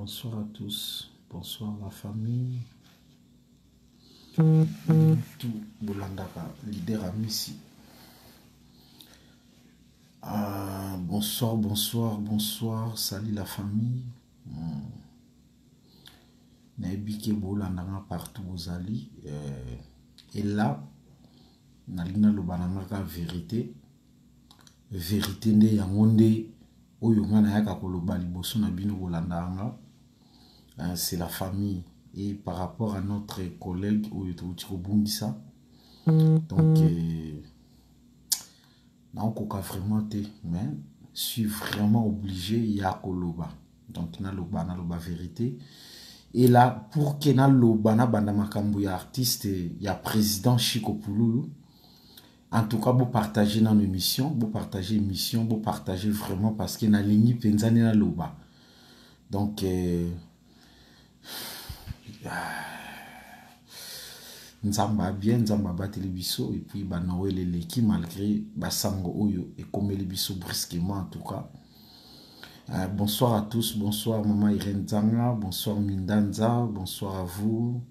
Bonsoir à tous. Bonsoir la famille. Tout bolandaka leader Amisi. Ah, bonsoir, bonsoir, bonsoir. Salut la famille. Nayebi ke bolandanga partout bozali. Euh, et là, nalingi naloba na nga kaka verite. Verite nde yango nde oyo nga nayaka koloba liboso na bino bolandaka nga. Euh, c'est la famille et par rapport à notre collègue oyo touti kobungisa donc euh, naokoka vraiment te mais suis vraiment obligé ya koloba donc naloba naloba vérité et là pour que naloba nabanda makambo ya artiste ya président Chico Pululu. En tout cas bopartage nano émission, bopartage émission, bopartage vraiment parce que nalingi mpenza nde naloba. Donc nzambe abien, nzambe abateli biso et puis ba Noël eleki malgré basango oyo ekomeli biso brusquement. En tout cas bonsoir à tous, bonsoir maman Irène Zanga, bonsoir Mindanza, bonsoir à vous.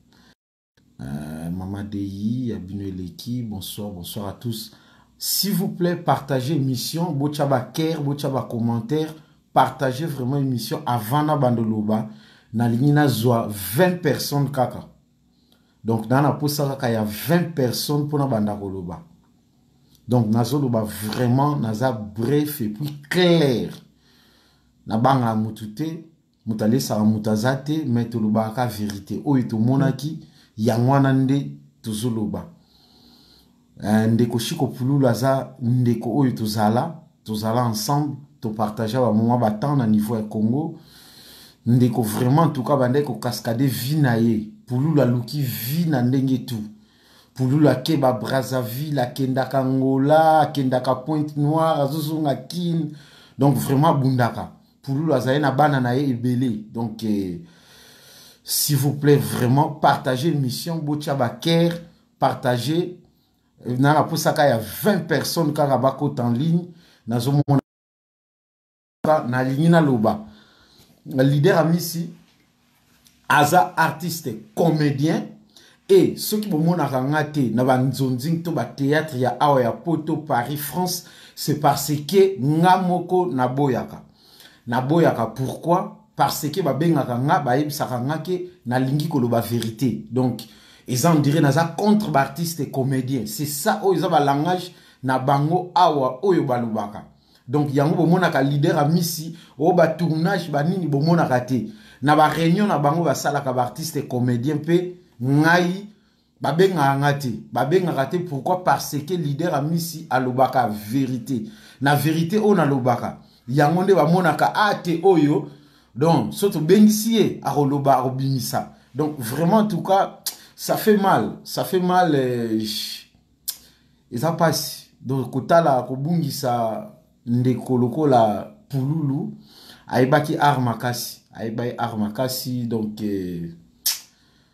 Maman Dei, Abino Eleki, bonsoir, bonsoir à tous. S'il vous plaît, partagez émission, botia ba cœur, botia ba commentaire, partagez vraiment émission avant na bandoloba. Na lingi na zwa 20 personnes kaka. Donc na na posa kaka ya 20 personnes pona banda koloba. Donc nazoloba vraiment naza bref et puis clair. Na banga mutu te, mutu alesaka mutu aza te, mais tolobaka vérité. Oyo tomonaki yango wana nde tozoloba. Ndeko Chico Pululu aza ndeko oyo tozala, tozala ensemble, topartage ba moment ba temps na niveau ya Congo. Ndeko vraiment en tout cas bandeko cascade vie na ye. Pululu aluki vie na ndenge tout. Pululu akeba Brazzaville, akendaka Angola, akendaka Pointe Noire, azozonga Kin. Donc vraiment bundaka. Pululu azali na bana na ye ebele. Donc s'il vous plaît vraiment partagez émission, botia ba cœur, partagez. Na na posaka ya 20 personnes kaka bakota en ligne, nazomona na lingi na loba. Leader Amisi aza artiste comédien et soki bomonaka nga te na ba nzonzing to ba théâtre ya awa ya Poto, Paris, France, c'est parce que nga moko naboyaka. Naboyaka pourquoi? Parce que babengaka nga, bayebisaka nga ke nalingi koloba vérité. Donc ils en diraient naza contre ba artiste et comédien. C'est ça oyo eza ba langage na bango awa oyo balobaka. Donc yango bomonaka leader Amisi oyo ba tournage ba nini bomonaka te. Na ba réunion na bango basalaka ba artiste et comédien pe ngai babengaka nga te. Babengaka te pourquoi? Parce que leader Amisi alobaka vérité. Na vérité oyo nalobaka yango nde bamonaka a te oyo. Donc so tobengisi ye akoloba akobimisa. Donc vraiment en tout cas ça fait mal, ça fait mal, eza pasi. Donc kotala kobungisa ndeko lokola Pululu ayebaki art makasi, ayebaki art makasi. Donc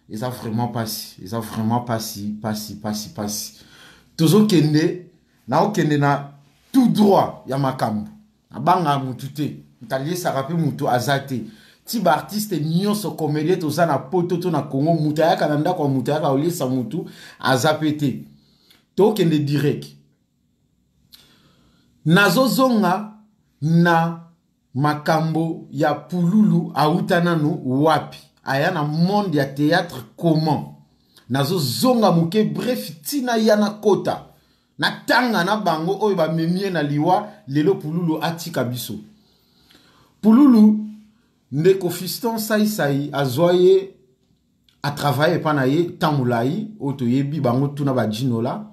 eza vraiment pasi, eza vraiment pasi, pasi, pasi, pasi. Tozokende na okende na tout droit ya makambo. Abanga mutu te, ntaliesaka pe mutu aza te. Ti ba artiste nyonso comédien toza na poto to na Congo, mutu ayaka na ndako ya mutu ayaka oliesa mutu aza pe te. Tokende direct. Nazozonga na makambo ya Pululu auta nanu wapi? Aya na monde ya théâtre comment? Nazozonga moke bref tina ya na kota. Na tanga na bango oyo ba memie na liwa lelo Pululu atika biso. Pululu ndeko fiston Saisai azwa ye a travailler pa na ye temps molai oyo toyebi bango tuna ba Ginola.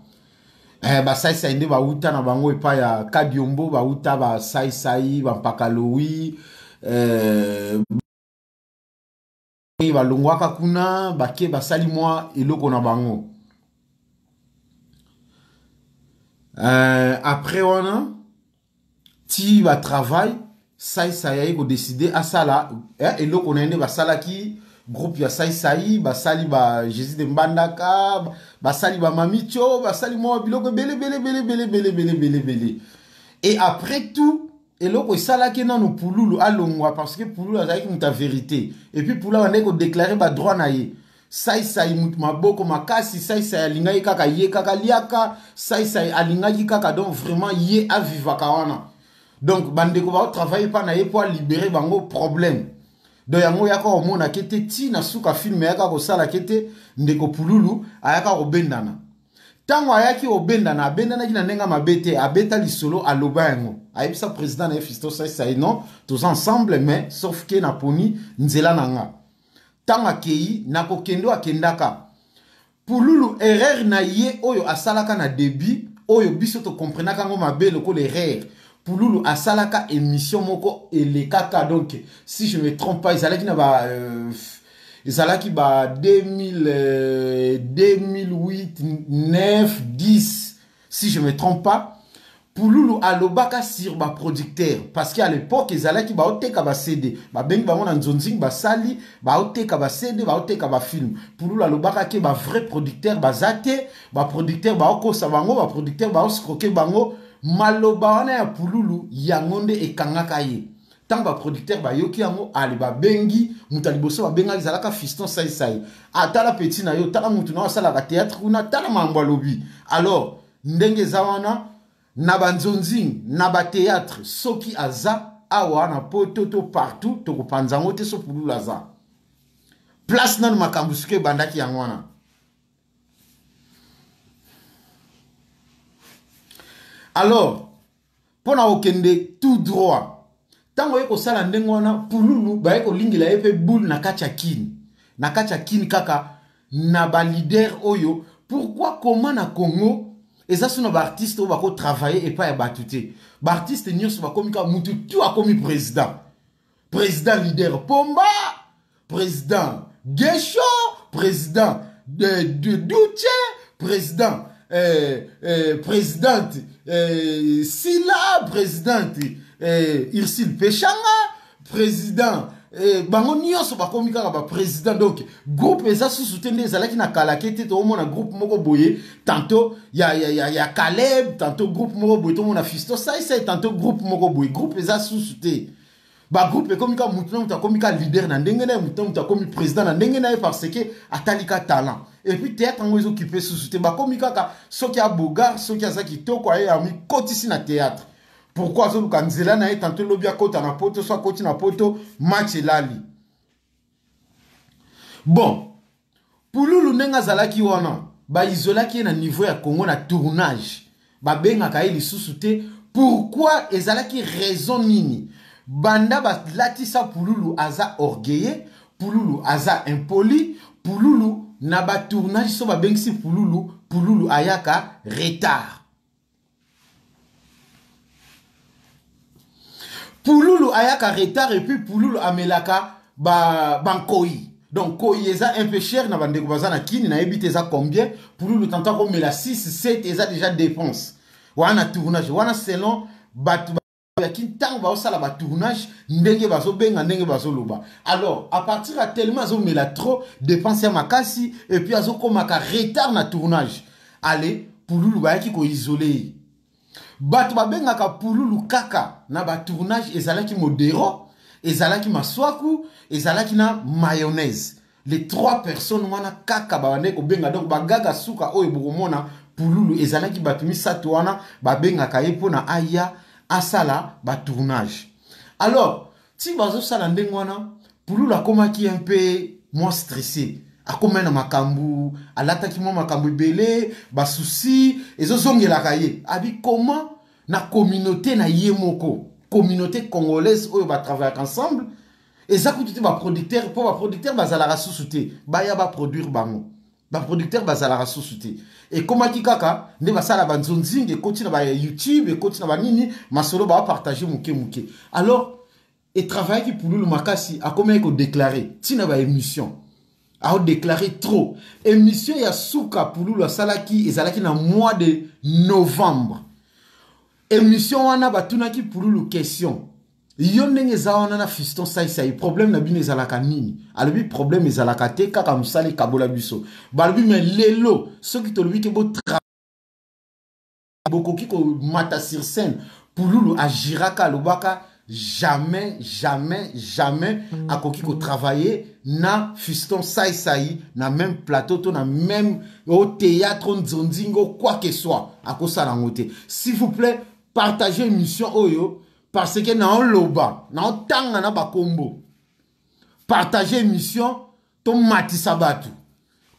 Ba Saisai nde bauta na bango epa ya Kadiombo, bauta ba Saisai, ba Mpakalowi, balongwaka kuna bake basali mwa eloko na bango. Après wana ti ba travail Saisai aye ko décider asala, eloko na ye nde basalaki groupe ya Saisai, basali ba Jésus de Mbandaka, basali ba Mamicho, basali mwa biloko ebele, ebele, ebele, ebele, ebele, ebele, ebele, ebele. Et après tout eloko esalaki nanu Pululu alongwa, parce que Pululu azalaki moto ya vérité, et puis Pululu abandaki kodéclarer badroit na ye. Saisai moto maboko makasi, Saisai alingaki kaka ye kaka liaka, Saisai alingaki kaka, donc vraiment ye avivaka wana. Donc bandeko baotravaille mpa na ye mpo alibérer bango problème. Donc yango yaka komonake te ntina suka film ayaka kosalake te. Ndeko Pululu ayaka kobendana. Ntango ayaki kobendana, abendanaki na ndenge mabe te. Abeta lisolo, aloba yango, ayebisa président na ye Fiston Saisai: "Non, toza ensemble, mais sauf que naponi nzela na nga." Ntango akei na kokende oyo akendaka, Pululu, erreur na ye oyo asalaka na début, oyo biso tokomprenaka yango mabe lokola erreur, Pululu asalaka émission moko elekaka. Donc si je me trompe pas, ezalaki na ba ezalaki ba 2000, 2008, 9, 10, si je me trompe pas. Pululu alobaka sur baproducteur, parce que à l'époque ezalaki baoteka baCD, babengi bango na nzonzingi, basali baoteka baCD, baoteka bafilm. Pululu alobaka ke bavrai producteur baza te, baproducteur baokosa bango, baproducteur baoescroquer bango. Maloba wana ya Pululu, yango nde ekangaka ye. Ntango baproducteur bayoki yango, ale babengi moto ya liboso babengaki, ezalaka Fiston Saisai. Atala petit na yo, tala motu na yo asalaka théâtre kuna, tala makambo alobi. Alors ndenge eza wana na banzonzing, na bathéâtre, soki aza awa na Poto to partout, tokopanza yango te. So Pululu aza place nanu, makambo soki ebandaki yango wana. Alors mpo na kokende tout droit, ntango oye kosala ndenge wana, Pululu baye kolingela ye mpe boule na kati ya Kini, na kati ya Kini kaka na baleader oyo. Pourquoi? Comment na Congo eza so na baartiste oyo bakotravaille epai ya bato te? Baartiste nyonso bakomi kaka mutu tu akomi président, président leader Pomba, président Gesho, président de Duche, président présidente Sila, présidente Irsil Peshanga, président bango nyonso bakomi kaka baprésident. Donc groupe eza susu te nde ezalaki na kalake te. Toomona groupe moko boye tantôt ya Caleb, tantôt groupe moko boye tomona Fisto Saisai, tantôt groupe moko boye. Groupe eza susu te. Bagroupe ekomi kaka mutu na mutu akomi ka leader na ndenge na ye, mutu na mutu akomi président na ndenge na ye, parce que atali ka talent. Et puis théâtre yango ezokipe susu te. Bakomi kaka soki abogar, soki aza kitoko, aye amikotisi na théâtre. Pourquoi? Azoluka nzela na ye. Tantôt lobi akota na Poto, so akoti na Poto, match elali. Bon, Pululu ndenge azalaki wana, baizolaki ye na niveau ya Congo na tournage, babengaka ye lisusu te. Pourquoi? Ezalaki raison nini? Banda balatisa Pululu aza orgueilleux, Pululu aza impoli. Pululu na batournage, so babengisi Pululu, Pululu ayaka retard. Pululu ayaka retard, et puis Pululu amelaka bankoi ba. Donc koi eza un peu cher na bandeko baza na Kini, nayebi te eza combien. Pululu tantôt akomela 6, 7, eza déjà dépense wana. Tournage wana, selon bato yaki ntango baosala batournage, ndenge bazobenga, ndenge bazoloba. Alors à partir ya tellement azomela trop, dépense ya makasi, et puis azokomaka retard na tournage. Ale Pululu bayaki koisoler ye. Bato babengaka Pululu kaka na batournage ezalaki Modero, ezalaki Maswaku, ezalaki na Mayonnaise. Les trois personnes wana kaka babandaki kobenga. Donc bagaga suka oyo bokomona Pululu, ezalaki bato misato wana babengaka ye mpona aya asala batournage. Alors ti bazosala ndenge wana, Pululu akomaki un peu mwa stressé, akomai na makambo, alataki mwa makambo ebele, basusi ezozongelaka ye. Abi comment na communauté na ye moko, communauté congolaise oyo batravaillaka ensemble, eza kutu te baproducteur, mpo baproducteur bazalaka susu te, baya baproduire bango, baproducteur bazalaka susu te. Ekomaki kaka nde basala banzonzinga, ekoti na baYouTube, ekoti na banini, masolo baopartage moke moke. Alors etravaillaki Pululu makasi, akomaki kodéclarer ntina baémission, aodéclarer trop. Émission ya suka Pululu asalaki ezalaki na mois de novembre. Émission wana batunaki Pululu question: "Yo ndenge eza wana na Fiston Saisai, problème na bino ezalaka nini?" Alobi: "Problème ezalaka te, kaka mosala ekabola biso." Balobi: "Me lelo soki tolobi ke bokoki komata sur scène Pululu agiraka, alobaka jamais, jamais, jamais akoki ko travailler na Fiston Sai Sai na même plateau to na même au théâtre nzonzingo, quoi que soit, akosala yango te. S'il vous plaît, partagez émission oyo parce que na oloba, na otanga na bakombo. Partagez émission to matisa batu.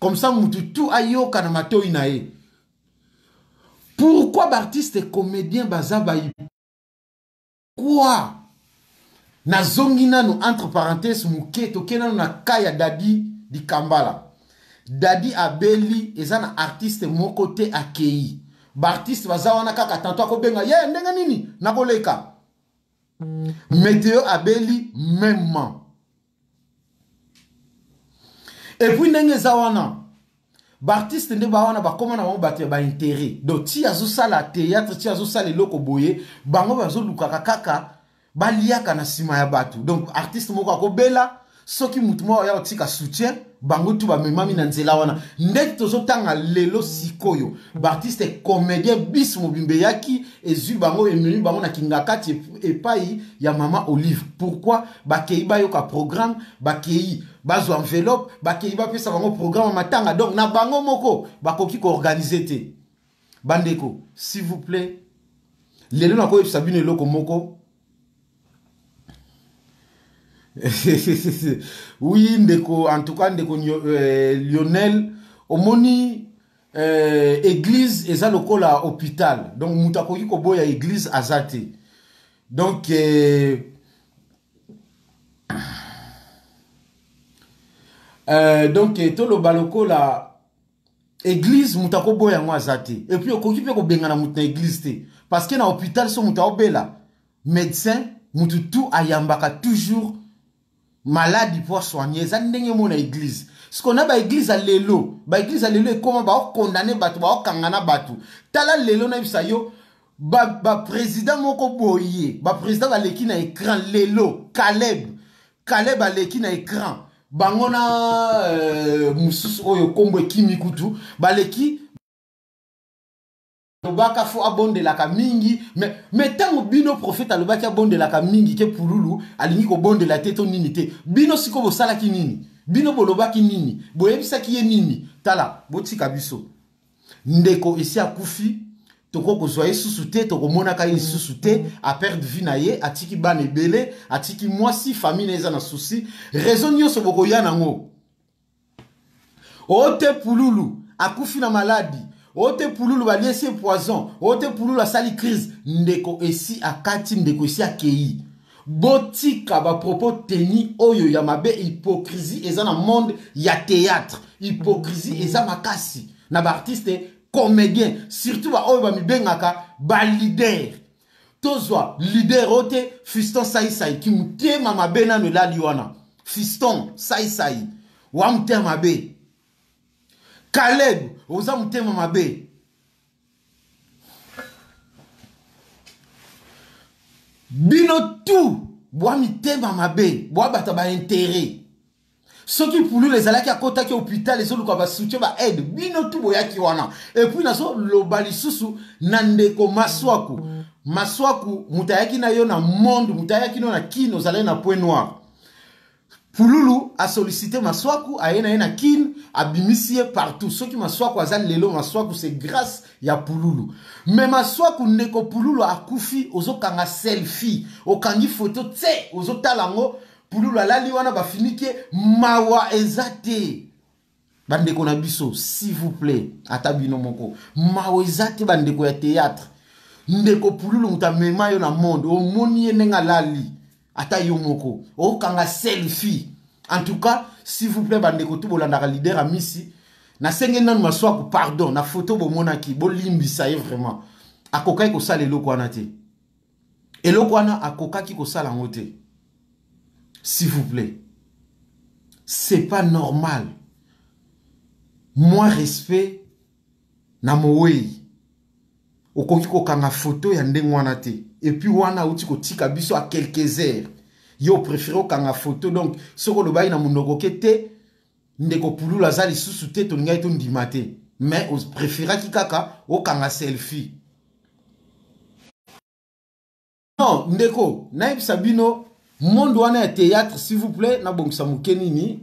Comme ça mutu tout ayoka na matoi na ye. Pourquoi l'artiste comédien baza ba quoi? Nazongi nanu entre parenthèses muke toke nanu na ka ya Dadi Dikambala. Dadi abeli eza na artiste moko te akei. Ba artiste baza wana kaka tantôt akobenga ye ndenge nini nakoleka. Météo abeli mêmement. Et puis ndenge eza wana ba artiste nde ba wana bakoma na bango bato ya ba intérêt. Donc ti azosala théâtre, ti azosala eloko boye, bango bazolukaka kaka baliaka na nsima ya bato. Donc artiste moko akobela, soki mutu moko aya kotika soutien, bango tu bamemami na nzela wana. Ndeti tozotanga lelo sikoyo, ba artiste comédien bis mobimbe yaki ezwi bango, ememi bango na kingakati epai ya mama Olive. Pourquoi? Bakei bayoka programme, bakei bazwa enveloppe, bakei bapesa bango programme ya matanga. Donc na bango moko bakoki koorganiser te. Bandeko, s'il vous plaît, lelo nakoyebisa bino eloko moko. Oui, ndeko, en tout cas ndeko Lionel, omoni église eza lokola hôpital. Donc mutu akoki koboya église aza te. Donc toloba lokola église mutu akoboya yango aza te. Et puis okoki mpe kobengana mutu na église te. Parce que na hôpital so mutu aobela, médecin mutu tout ayambaka toujours malade pour soigner. Eza ndenge mona église. Ce qu'on a ba église à lelo, ba église à lelo et comment ba condamner bato, ba kangana bato. Tala lelo na bisa yo ba président moko boye, ba président ba leki na écran lelo, Caleb. Caleb aleki na écran. Bango na mususu oyo kombo ekimi kutu, baleki alobaka fo abondelaka mingi, mais tango bino prophète alobaki abondelaka mingi ke pululu alingi kobondela te to nini te. Bino siko bosalaki nini? Bino bolobaki nini? Boyebisaki ye nini? Tala, botika biso. Ndeko esi akufi, toko kozwa ye susu te, tokomonaka ye lisusu te, a perdre vie na ye, atiki bana ebele, atiki mwasi, famille na ye eza na souci. Raison nyonso bokoya nango. Ote pululu akufi na maladi, ote pululu baliesi ye poison, ote pululu asali crise. Ndeko esi akati, ndeko esi akei. Botika ba propos teni oyo ya mabe. Hypocrisie eza na monde ya théâtre. Hypocrisie eza makasi na ba artiste comédien, surtout ba oyo ba mibengaka ba leader. Tozwa leader ote Fiston Sai Sai ki mutema mabe nano elali wana. Fiston Sai Sai wa mutema mabe. Caleb oza mutema mabe. Bino tout bwa mitema mabe, bwa bata ba intérêt. Soki pululu ezalaki akotaki hôpital ezoluka ba soutien ba aide, bino tout boyaki wana. Et puis nazo loba lisusu na ndeko Maswaku. Maswaku mutayaki na yo na monde, mutayaki no na Kin, ozalaki na Point Noir. Pululu a sollicité Maswaku, aye na ye na Kin, abimisi ye partout. Soki Maswaku aza lelo, Maswaku c'est grâce ya Pululu. Mais Maswaku ndeko Pululu akufi, ozokanga selfie, okangi photo tse, ozotala ngo Pululu alali wana bafinike mawa eza te. Bandeko na biso, s'il vous plaît, ata bino moko. Mawa eza te bandeko ya théâtre. Ndeko Pululu muta mema yo na monde, omoni ye ndenge alali. Ata yo moko, okanga selfie. En tout cas, s'il vous plaît, bandeko tout bolandaka leader Amisi. Na senge nanu Maswaku pardon, na photo bomonaki, bolimbisa ye vraiment. Akokaki kosala eloko wana te. Eloko wana akokaki kosala yango te. S'il vous plaît. C'est pas normal. Moi respect na mowei. Okoki kokanga photo ya ndenge wana te. Et puis wana outi kotika biso à quelques heures. Yo préféré okanga photo, donc soko lobai na monoko ke te, ndeko Pululu aza lisusu te, tolingai to ndima te. Mais o préféraki kaka okanga selfie. Non, ndeko, nayebisa bino monde wana ya théâtre, s'il vous plaît, nabongisa moke nini,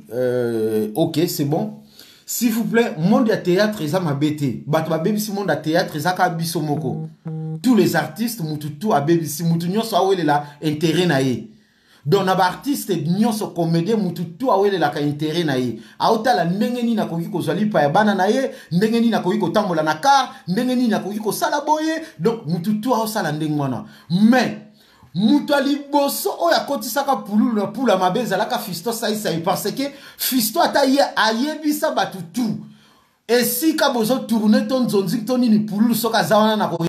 ok, c'est bon. S'il vous plaît, monde ya théâtre eza mabe te. Bato babebisi monde ya théâtre eza kaka biso moko. Tous les artistes, mutu tout abebisi, mutu nyonso awelela intérêt na ye. Donc na ba artiste nyonso comédien, mutu tout awelelaka intérêt na ye. Aotala ndenge nini akoki kozwa lipa ya bana na ye, ndenge nini akoki kotambola na car, ndenge nini akoki kosala boye. Donc mutu tout aosala ndenge wana. Mais mutu ya liboso oyo akotisaka pululu na pula mabe ezalaka Fiston Saisai, parce que Fiston ata ye ayebisa bato tout esika bozo tourner to nzonzi to nini, pululu soki aza wana na ko.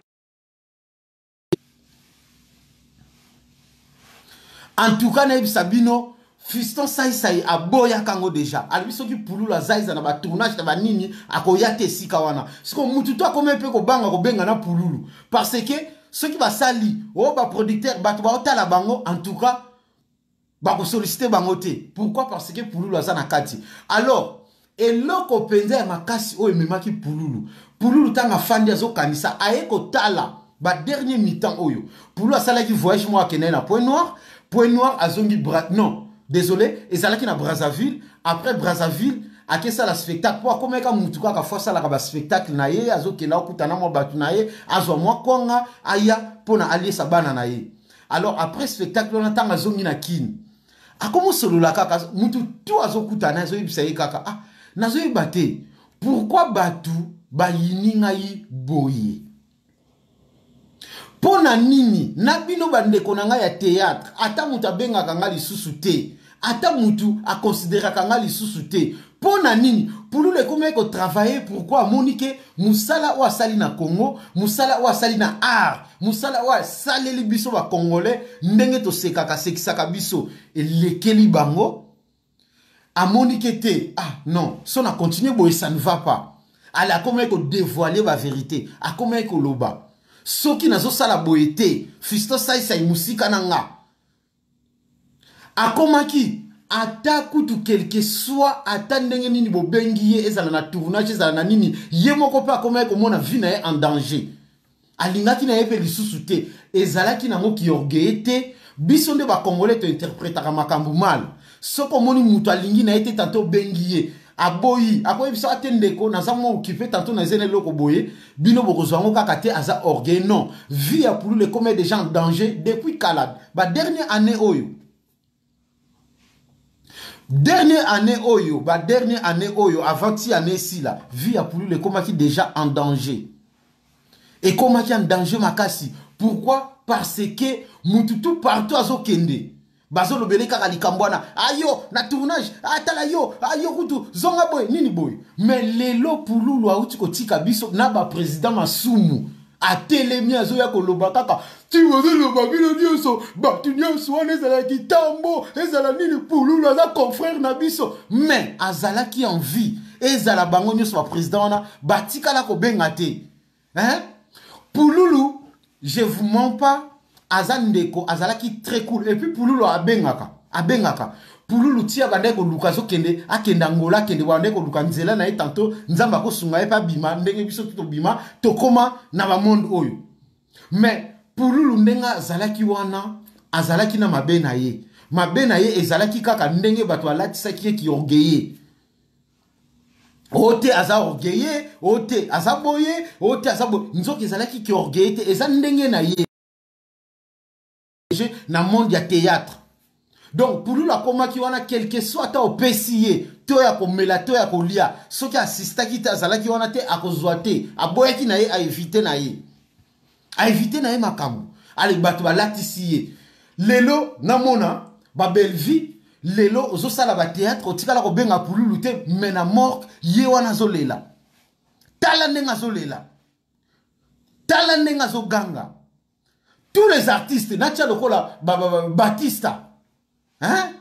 En tout cas nayebisa bino, Fiston Saisai aboyaka yango déjà. Alobi soki pululu aza eza na batournage na banini, akoya te esika wana. Siko mutu to akomi mpe kobanga kobenga na pululu, parce que soki basali oyo baproducteur, bato baotala bango, en tout cas bakosollicite bango te. Pourquoi? Parce que pululu aza na kati. Alors eloko mpenza ya makasi oyo ememaki pululu, pululu ntango afandi azokanisa, aye kotala badernier mi-temps oyo pululu asalaki voyage moko, akendaki na Point Noir. Point Noir azongi non, désolé, ezalaki na Brazzaville. Après Brazzaville akesala spectacle, mpo akomeka mutu kaka fo asalaka baspectacle na ye, azokenda okutana mwa bato na ye, azwa mwa kwanga aya mpona aliesa bana na ye. Alors après spectacle wana, ntango azongi na Kini, akomosolola kaka, mutu tu azokutana, azoyebisa ye kaka: ah, nazoyeba te pourquoi bato bayini ngai boye, mpo na nini. Na bino bandeko na ngai ya théâtre, ata moto abengaka ngai lisusu te, ata mutu akonsideraka ngai lisusu te, mpo na nini? Pululu ekomaki kotravaille. Pourquoi? Amoni ke mosala oyo asali na Congo, mosala oyo asali na art, mosala oyo asaleli biso bacongolais, ndenge tosekaka sekisaka biso, elekeli bango. Amoni ke te, ah non, so na continue boye, ça ne va pas. Ale akomaki kodévoile bavérité, akomaki koloba: soki nazosala boye te, Fiston Saisai mosika na nga. Akomaki ata kutu quelque soit ata ndenge nini bobengi ye, ezala na tournage, ezala na nini, ye moko mpe akomaki komona vie na ye en danger. Alingaki na ye mpe lisusu te. Ezalaki nango kiorgueil te. Biso nde bacongolais tointerprétaka makambo mal. Soki omoni moto alingi na ye te, tantôt obengi ye, aboyi, akoyebisa ate: ndeko, naza mwa occupé, tantôt naza na eloko boye, bino bokozwa yango kaka te. Aza orgueil? Non. Vie ya pululu ekomi déjà en danger depuis kala. Badernière année oyo, dernière année oyo, badernière année oyo avant ti année esila, vie ya pululu ekomaki déjà en danger, ekomaki en danger makasi. Pourquoi? Parce que mutu tout partout azokende, bazolobele kaka likambo wana: ayo na tournage, atala yo, ayo kutu zonga boye, nini boye. Mais lelo pululu auti kotika biso na baprésident Masumu atelemi, azoya koloba kaka ti bozoloba bino nyonso, bato nyonso wana, ezalaki ntambo, ezala nini, pululu aza confrère na biso, mais azalaki en vie. Ezala bango nyonso baprésident wana batikala kobenga te, hein? Pululu, je vous mens pas, aza ndeko azalaki très cool. Et puis pululu abengaka, abengaka pululu ti abandaki koluka, azokende, akende Angola, akende, bandaki koluka nzela na ye. Tantôt Nzambe akosunga ye mpe abima ndenge biso to tobima, tokóma na bamonde oyo. Mais pululu ndenge azalaki wana, azalaki na mabe na ye. Mabe na ye ezalaki kaka ndenge bato alatisaki ye kiorgueil. Oyo te aza orgueil, oyo te aza boye, oyo te aza boye. Nzoki ezalaki kiorgueil te, eza ndenge na ye na monde ya théâtre. Donc pululu akomaki wana, quelque soit ata opesi ye to ya komela to ya kolia, soki asistaki te, azalaki wana te, akozwa te. Aboyaki na ye, aevite na ye, aevite na ye makambo. Ale bato balatisi ye. Lelo namona babelvi, lelo ozosala bathéâtre, otikala kobenga pululu te, me na morgue ye wana azolela. Tala ndenge azolela, tala ndenge azoganga. Tous les artistes natia lokola ba, ba, ba, Batista, hein?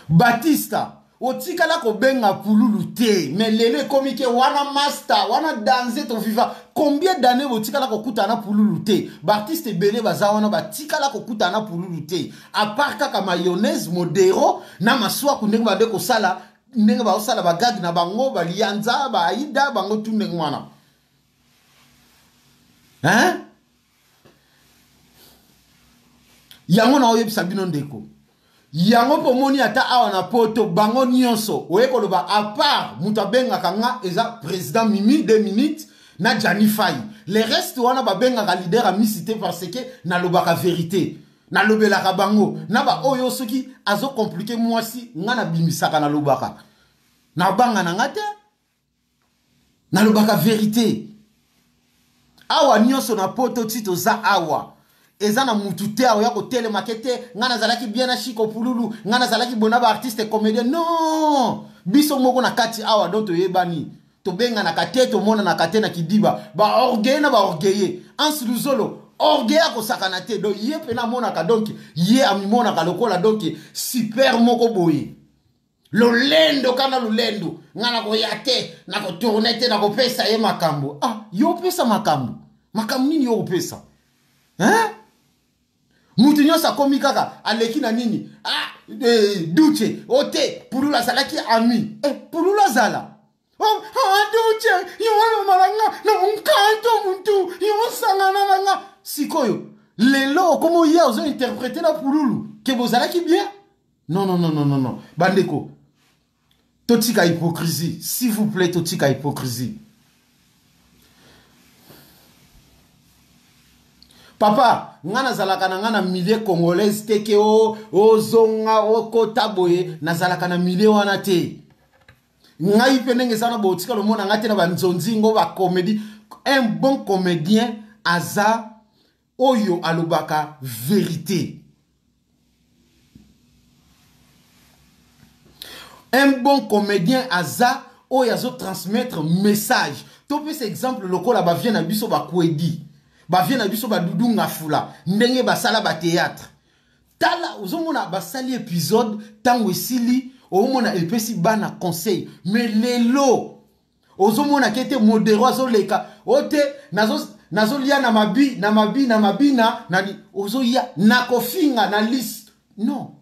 Batista otikala kobenga pululu te, mais lelo ekomi ke wana master wana danse toviva. Combien d'année botikala kokutana na pululu te? Baartiste ebele baza wana batikala kokutana na pululu te, à part kaka Mayonnaise, Modero na Maswaku, ndenge bande kosala, ndenge baosala bagage na bango, balianza baaida bango tu ndenge wana, hein? Yango na oyebisa bino ndeko. Yango mpo omoni ata awa na poto bango nyonso oye koloba à part moto abengaka nga eza président Mimi 2 minutes na Gianni Fayi. Le reste wana babengaka leader Amisi te parce que nalobaka vérité. Nalobelaka bango na ba oyo soki azo compliquer mwasi nga nabimisaka nalobaka. Nabanga na nga te. Nalobaka vérité. Awa nyonso na poto ti toza awa. Eza na mutu te awa ya kotelema ke te nga nazalaki bien na Chico Pululu, nga nazalaki bona ba artiste comédien. Non! Biso moko na kati awa donc toyebani. Tobenganaka te, tomonanaka te na kidiba. Ba orgueilleux na ba orgueilleux. Hans Luzolo, orgueil akosakana te. Donc ye pe na monaka donc ye amimonaka lokola donc super moko boye. Lolendo kana lolendo, nga nakoya te, nakotourne te, nakopesa ye makambo. Ah, yo opesa makambo. Makambo nini yo opesa? Hein? Mutu nyonso akomi kaka aleki na nini? Ah, Duce, ote, Pululu azalaki ami. Eh, Pululu azala. Oh, ah, Duce, yo olomala nga, na nkanto mutu, yo osangana na nga. Sikoyo, lelo okomi oya ozo interpréter na Pululu, ke bozalaki bien? Non, non, non, non, non, non. Bandeko, totika hypocrisie. S'il vous plaît, totika hypocrisie. Papa, nga nazalaka na nga na milieu congolaise te ke o ozonga okota boye, nazalaka na milieu wana te. Ngai pe ndenge eza na botika lomona nga te na ba nzonzingo ba comédie. Un bon comédien aza oyo alobaka vérité. Un bon comédien aza oyo azo transmettre message. Topesa exemple lokola ba vieux na biso ba Kwedi, ba vieux na biso ba Doudou Ngafula, ndenge basala ba théâtre. Tala ozomona basali épisode tango esili, omona epesi bana conseil. Mais lelo ozomona ke te modero azoleka ote nazolia na mabi na mabi na mabina nani ozoya na kofinga na liste. Non,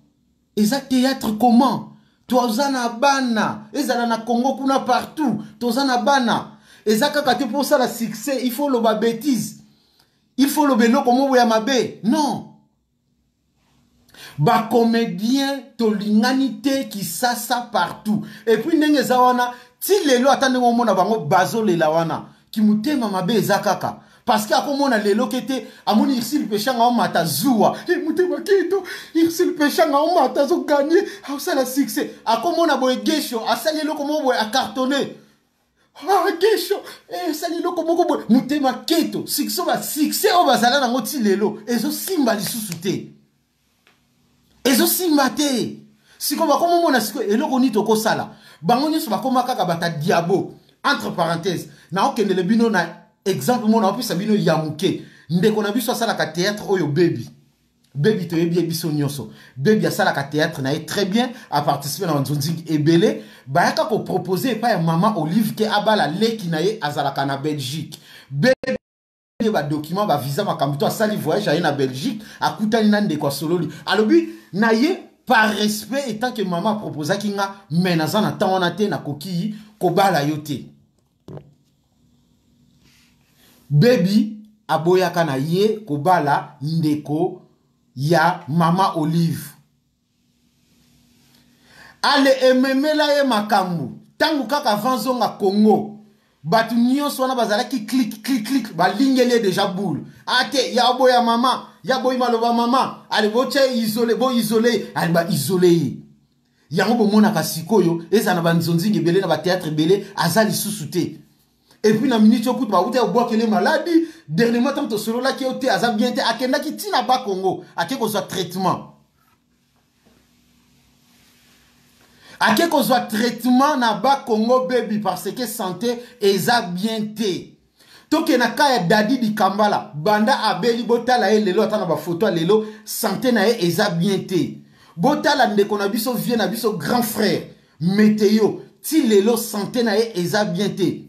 eza théâtre comment? Toza na bana, ezala na Congo kuna partout, toza na bana. Eza kaka te pour ça la succès, il faut loba bêtise. Il faut loba eloko moko ya mabe. Non. Ba comédien tolingani te kisasa partout. Et puis ndenge eza wana, ti lelo ata ndenge omona bango bazolela wana, ki motema mabe eza kaka. Parce que akomona lelo kete, amoni Ursule Peshanga omata zuwa. Eh, motema keto, Ursule Peshanga omata azo gagner, asala succès. Akomona boye Gesho, asali eloko moko boye, a cartonné. Ah, Gesho, eh, asali eloko moko boye, motema keto. Succès ba succès oyo bazala nango ti lelo, ezo simba lisusu te. Ezo simba te. Siko bakomomona siko eloko nini tokosala. Bango nyonso bakoma kaka bata diabo. Entre parenthèses, na okendele bino na exemple mona opesa bino ya moke. Ndeko na biso asalaka théâtre oyo Baby. Baby toyebi ye biso nyonso. Baby asalaka théâtre na ye très bien, a participer na nzonzing ebele. Bayaka ko proposer epai ya mama Olive ke abala leki na ye azalaka na Belgique. Baby ba document ba visa makambo to asali voyage aye na Belgique, akutani na ndeko asololi. Alobi na ye par respect et tant que maman proposaki nga mais naza na temps wana te nakoki kobala yo te. Baby aboyaka na ye kobala ndeko ya mama Olive. Ale ememela ye makambo tangu kaka avant zonga Congo. Batu nyonso wana bazalaki clic clic clic balingeli ye déjà boule. Ate ya boya mama, ya boyi maloba mama, ale botia ye isolé, bo isolé, ale ba isolé ye. Yango bomonaka sikoyo eza na ba nzonzingi ebele na ba théâtre ebele aza lisusu te. Et puis na minute yo kutu bauta obwakele maladi, dernièrement tant tosololaki yo te aza bien te, akendaki ti na ba Congo, ake kozwa traitement. Ake kozwa traitement na ba Congo baby parce que santé eza bien te. Toke na ka ya Dadi Dikambala, banda abeli botala ye lelo ata na ba photo ya lelo, santé na ye eza bien te. Botala ndeko na biso vieux na biso grand frère Meteo, ti lelo santé na ye eza bien te.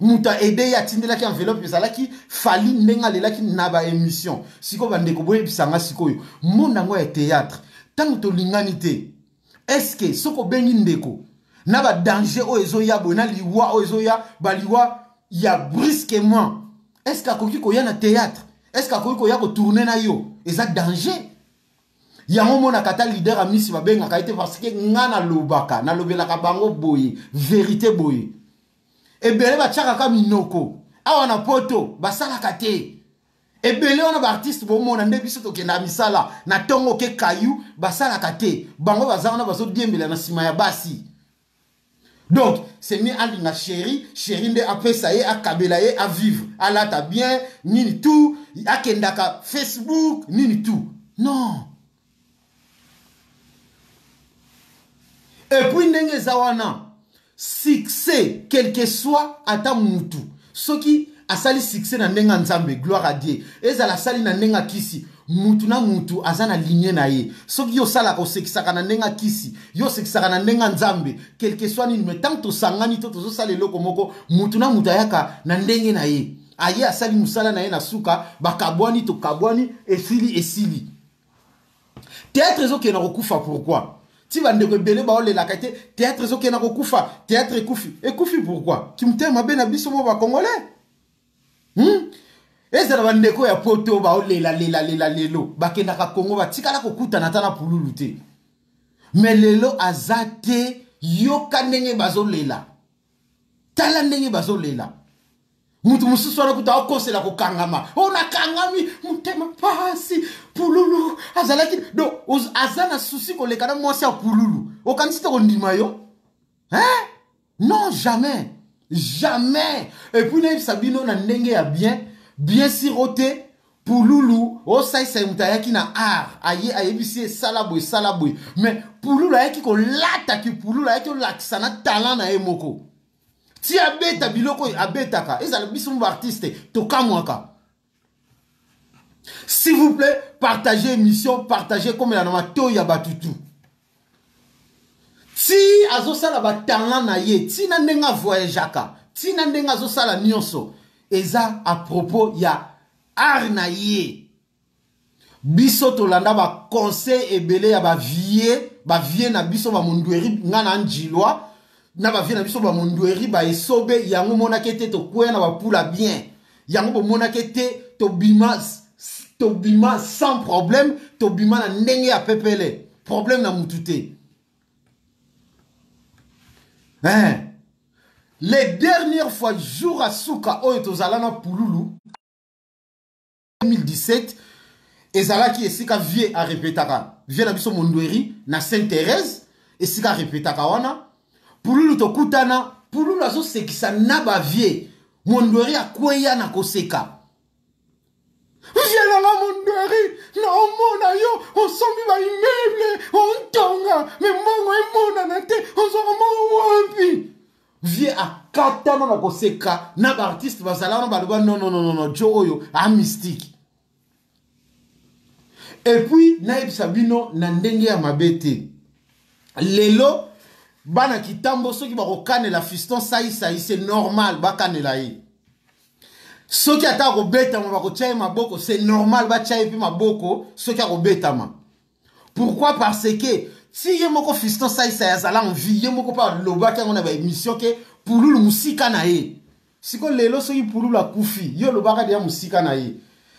Mutu a aide ye atindelaki enveloppe ezalaki Fally ndenge alelaki na ba émission. Sikoyo ba ndeko boyebisa nga sikoyo monde yango ya théâtre tango tolingani te, est-ce que soki obengi ndeko na ba danger oyo ezoya boye na liwa oyo ezoya ba liwa ya brusquement, est-ce que akoki koya na théâtre? Est-ce que akoki koya kotourner na yo? Eza danger. Yango omonaka ata leader Amisi babengaka ye te, parce que nga nalobaka, nalobelaka bango boye, vérité boye. Ebele batiaka ka minoko awa na poto basalaka te. Ebele wana ba artiste bomona nde biso tokenda misala na tongo ke kayu basalaka te. Bango baza wana bazodiembela na nsima ya basi. Donc c'est mieux alinga chéri, chéri nde apesa ye, akabela ye, a vivre, alata bien, nini tout, akendaka Facebook, nini tout. Non. Et puis ndenge eza wana, succès quel que soit ata mutu, soki asali succès na ndenge ya Nzambe, gloire à Dieu, ezala asali na ndenge ya kisi, mutu na mutu aza na lignée na ye. Soki yo osalaka osekisaka na ndenge ya kisi, yo osekisaka na ndenge ya Nzambe, quel que soit nini, mais tant tosangani to tozosala eloko moko, mutu na mutu ayaka na ndenge na ye. Aye asali mosala na ye na suka, bakabwani, tokabwani, esili, esili. Théâtre ezokende kokufa pourquoi? Ti bandeko ebele baolelaka te, théâtre ezokende kokufa, théâtre ekufi. Ekufi pourquoi? Kimutema mabe na biso mo ba Congolais. Ezala bandeko ya poto baolela lela lela lelo, bakendaka Congo batikala kokutana ata na pululu te. Mais lelo aza te, yoka ndenge bazolela. Tala ndenge bazolela. Mutu mosusu wana kuta akosela kokangama. O nakangami motema pasi pululu azalaki donc aza na souci koleka na mwasi ya pululu. Okanisi te kondima yo? Hein? Non, jamais. Jamais. Et puis nayebisa bino na ndenge ya bien, bien sûr ote pululu osaisa ye moto ayaki na art, aye ayebisi ye sala boye, sala boye. Mais pululu ayaki kolata ki pululu ayaki kolakisa na talent na ye moko. Ti abeta biloko oyo abetaka, ezala biso mo ba artiste tokamwaka. S'il vous plaît, partagez émission, partagez comme la matoyi ya batutu. Ti azosala ba talent na ye, ti na ndenge avoyageaka, ti na ndenge azosala nyonso, eza à propos ya art na ye. Biso tolanda ba conseil ebele ya ba vieux, ba vieux na biso ba mondweri nga na njilwa, na ba vieux na biso ba mondweri ba esobe, yango monaki ete tokwea na ba pula bien. Yango bomonaki ete tobima, tobima sans problème, tobima na ndenge ya pepele. Problème na mutu te. Hein? Les dernières fois jour à suka oyo tozala na pululu 2017 ezalaki esika vieux a répétaka, vieux na biso mondweri na Sainte-Thérèse, esika répétaka wana pululu tokutana, pululu azosekisa na ba vieux, mondweri akweya na koseka. Vieux nanga mondweri, naomona yo osombi ba immeuble ontonga, mais mbongo emonana te, ozwaka mbongo wapi? Vieux akatana na koseka na ba artiste bazala wana baloba non, non, non, non, non, Joe oyo a mystique. Et puis nayebisa bino na ndenge ya mabe te. Lelo bana kitambo soki bakokanela fiston sai sai, c'est normal bakanela ye. Soki ata akobetama bakotia ye maboko, c'est normal batia ye pe maboko soki akobetama. Pourquoi? Parce que si ye moko fiston sai sai azala en vie, ye moko pa lobaki yango na ba émission ke pululu musika na ye. Siko lelo soki pululu akufi, yo lobaka deya musika na ye.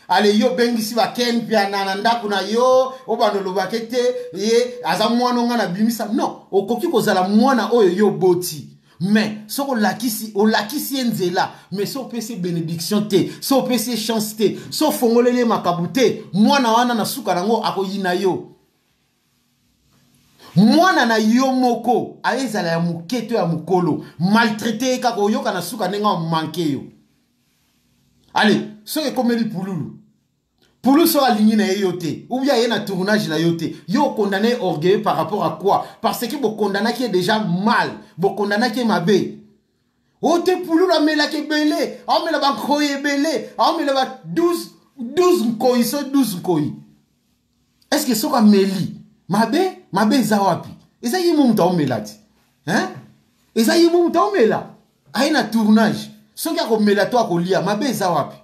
Ale yo bengisi ba Ken Mpiana na ndako na yo, obando lobake te, ye aza mwana nga na bimisa. Non, okoki kozala mwana oyo yo boti. Mais soko olakisi, olakisi ye nzela, mais so opesi bénédiction te, so opesi chance te, so fongoleli ye makabu te, mwana wana na suka nango akoyina yo. Mwana na yo moko ayezala ya moke to ya mokolo, maltraité ye kaka oyoka na suka ndenge amanke yo. Allez, soki ekomeli pululu, pululu soki alingi na ye yo te, ou bien aye na tournage na yo te, yo okondamné orgueilleux par rapport à quoi? Parce que bokondamnaki ye déjà mal, bokondamnaki ye mabe. O te pululu amelaka ebele, aomela ba nkoyi ebele, aomela ba 12 nkoyi, so 12 nkoyi. Est-ce que soki ameli mabe, mabe eza wapi? Eza ye mo moto aomela ti. Hein? Eza ye mo moto aomela. Aye na tournage. Soki akomela to akolia, mabe eza wapi?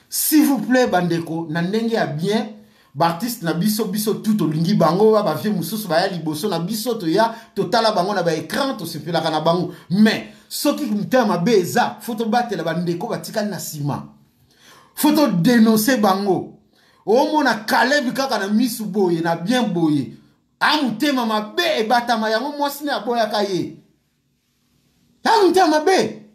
S'il vous plaît bandeko, na ndenge ya bien, ba artiste na biso, biso tout tolingi bango, ba vieux mosusu baya liboso na biso, toya totala bango na ba écran, tosepelaka na bango. Mais soki motema mabe eza, faut tobatela bandeko batikali na nsima. Faut todénoncer bango. Omona Caleb kaka na misu boye na bien boye. A motema mabe ebatama yango mwasi ne aboyaka ye. A motema mabe.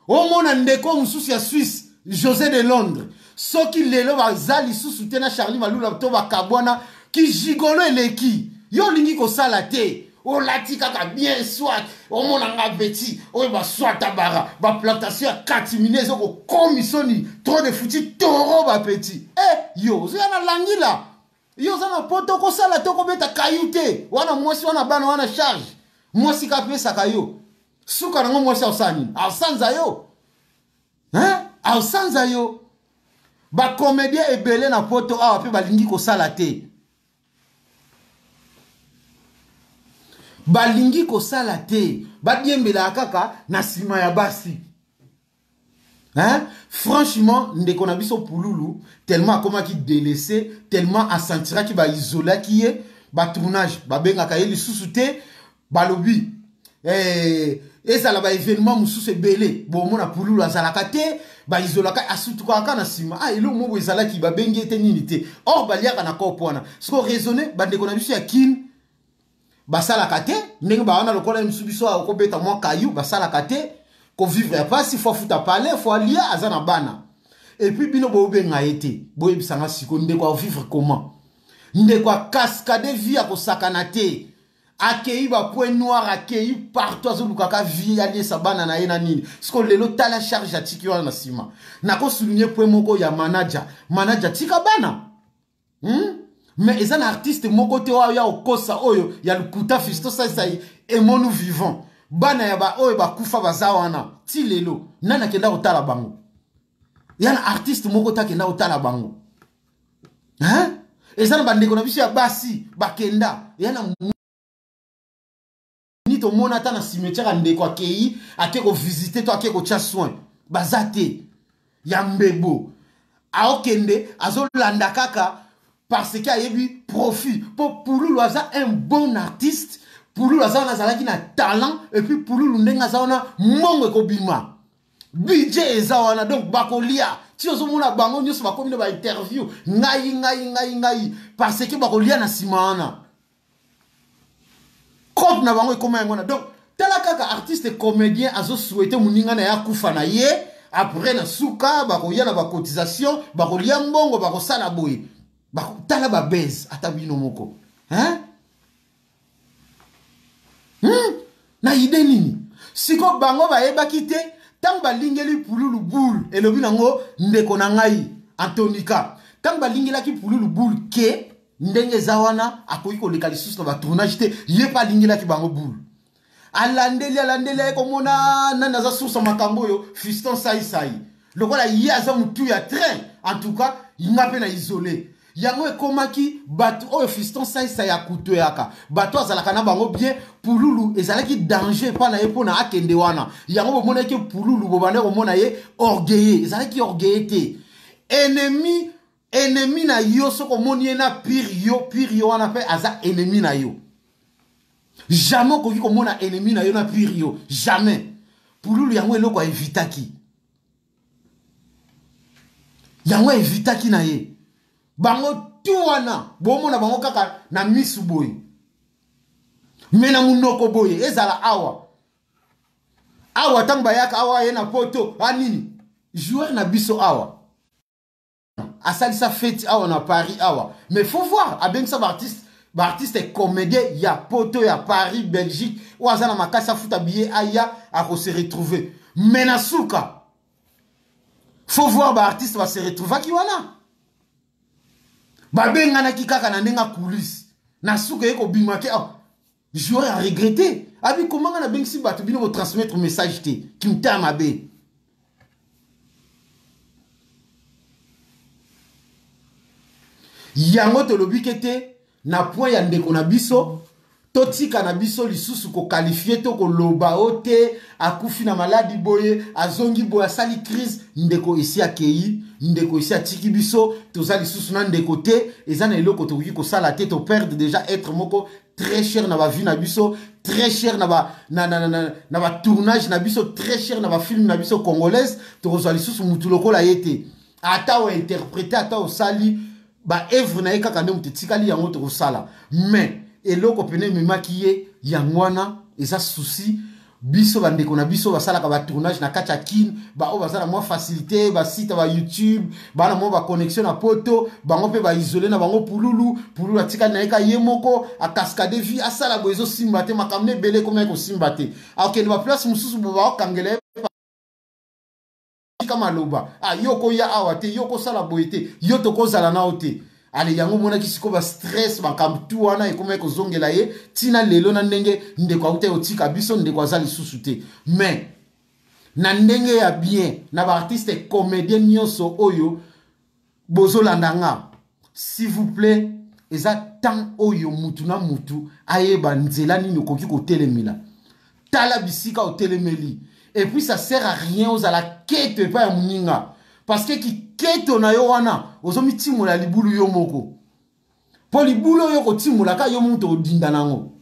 Omona ndeko mosusu ya Suisse, José de Londres. Soki lelo baza lisusu te na Charlie Malula to bakabwana, ki gigolo eleki. Yo olingi kosala te. Olati kaka bien soit omona nga petit oyo ba soit bara ba plantation ya katimine ezo kokomi soni trop de futi toro ba petit eh yo ozoya na langila yo oza na poto okosala te okobeta kayu te wana mwasi wana bana wana charge mwasi kapesaka yo suka nango mwasi akosala nini asanza yo hein asanza yo bacomédien ebele na poto awa mpe balingi kosala te balingi kosala te badiembelaka kaka na nsima ya basi hein? Franchement ndeko na biso pululu tellement akomaki délaissé, tellement asentiraki baisolaki ye, batournage babengaka ye lisusu te, balobi eh, ezala baévénement mosusu ebele bomona pululu azalaka te, baizolaka, asutukaka kaka na nsima. Ah, eloko moko ezalaki babengi ye te nini te, or baliaka na kopo wana. Siko raisonne bandeko na biso ya Kine basalaka te ndenge bawana lokola ye mosusu biso awa okobeta mwa kayu basalaka te kovivre ya mpasi fo afuta palais fo alia aza na bana epuis bino bobenga ye te boyebisanga siko ndeko avivre comment ndeko akaskade vie akosakana te akei ba point noir akei partout azolukaka vie aliesa bana na ye na nini siko lelo tala charge atiki wana na nsima nakosouligne point moko ya manager manager tika bana Mais eza na artiste moko te oyo ya okosa oyo ya lokuta Fisto Saisai emonu vivant bana ya ba oyo bakufa baza wana ti lelo nani akenda kotala bango ya na artiste moko te akenda kotala bango hein? Eza na bandeko na biso ya basi bakenda ya na ni tomona ata na cimetière ya ndeko akei ake kovisite to ake kotya soin baza te ya mbebo aokende azolanda kaka parce que ayebi profit po pululu aza un bon artiste pululu aza wana azalaki na talent et puis pululu ndenge aza wana mbongo ekobima budget eza wana donc bakolia ti ozomona bango nyonso bakomi na ba interview ngai ngai ngai ngai parce que bakolia na nsima wana cope na bango ekoma yango wana donc tala kaka artiste comédien azosouhaite moninga na ye akufa na ye après na suka bakoya na bacotisation bakolia mbongo bakosala boye tala babase ata bino moko hein? Na ide nini siko bango bayebaki te ntango balingeli pululu boule elobi nango ndeko na ngai Antonika ntango balingelaki pululu boule ke ndenge eza wana akoki koleka lisusu na batournage te ye mpe alingelaki bango boule alandeli alandeli aye komona nani aza source ya makambo oyo Fiston Saisai lokola ye aza motu ya train en tout cas nga mpe na isole yango ekomaki bato oyo Fiston Saisai akutoyaka bato azalaka na bango bien pululu ezalaki danger epa na ye mpona akende wana yango bomonaki pululu bobanda komona ye orgueilleux ezalaki orgueilleux te ennemi ennemi na yo soki omoni ye na pire yo pire yo wana mpe aza ennemi na yo jamais okoki komona ennemi na yo na pire yo jamais pululu yango eloko aevitaki yango aevitaki na ye bango tu wana bomona bango kaka na misu boye me na monoko boye ezala awa awa ntango bayaka awa ye na poto anini joueur na biso awa asalisa feti awa na Paris awa mais faut voir abengisa baartiste baartiste comédien ya poto ya Paris Belgique oyo aza na makasi afuta billet aya akose retrouver mais na suka faut voir baartiste base retrouvaki wana babenganaki kaka na ndenge coulisse na suka ye kobima ke oh, joueur a regretté abi komanga nabengisi bato bino botransmettre message te kimta mabe yango tolobi ke te na point ya ndeko na biso totika na biso lisusu kokalifie to koloba o te akufi na maladi boye azongi boye asali crise ndeko esi akei ndeko esi atiki biso toza lisusu na ndeko te eza na eloko tokoki kosala te toperdre déjà être moko très cher na bavie na biso très cher na ba na, na, na, na, na ba tournage na biso très cher na ba film na biso congolaise tokozwa lisusu mutu lokola ye te ata ointerprete ata osali Ba œuvre na ye kaka nde moto etikali yango tokosala. Mais eloko pene ememaki ye yango wana eza souci. Biso bandeko na biso basalaka ba tournage na kati ya Kin, ba oyo baza na mwa facilité, ba site ba YouTube, ba na mwa ba connexion na poto, bango pe ba isolé na bango pululu, pululu atikali na ye ka ye moko, a cascade vie, asala boye ezosimba te, makambo na ebele ekomi ya kosimba te. Akokende ba place mosusu bo baokangela ye tika maloba, ah, yo okoya awa te, yo okosala boye te, yo tokozala na yo te. Ale yango omonaki sikoyo ba stress, makambo tu wana ekomaki kozongela ye tina lelo na ndenge ndeko auta kotika biso, ndeko aza lisusu te. Mais na ndenge ya bien na ba artiste comédien nyonso oyo bozolanda nga, s'il vous plaît, eza temps oyo mutu na mutu ayeba nzela nini okoki kotelemela. Tala bisika otelemeli. Et puis ça sert à rien ozala keto epai ya moninga, parce que kiketo na yo wana ozomitimola libulu yo moko, po libulu oyo okotimolaka yo moto odinda nango.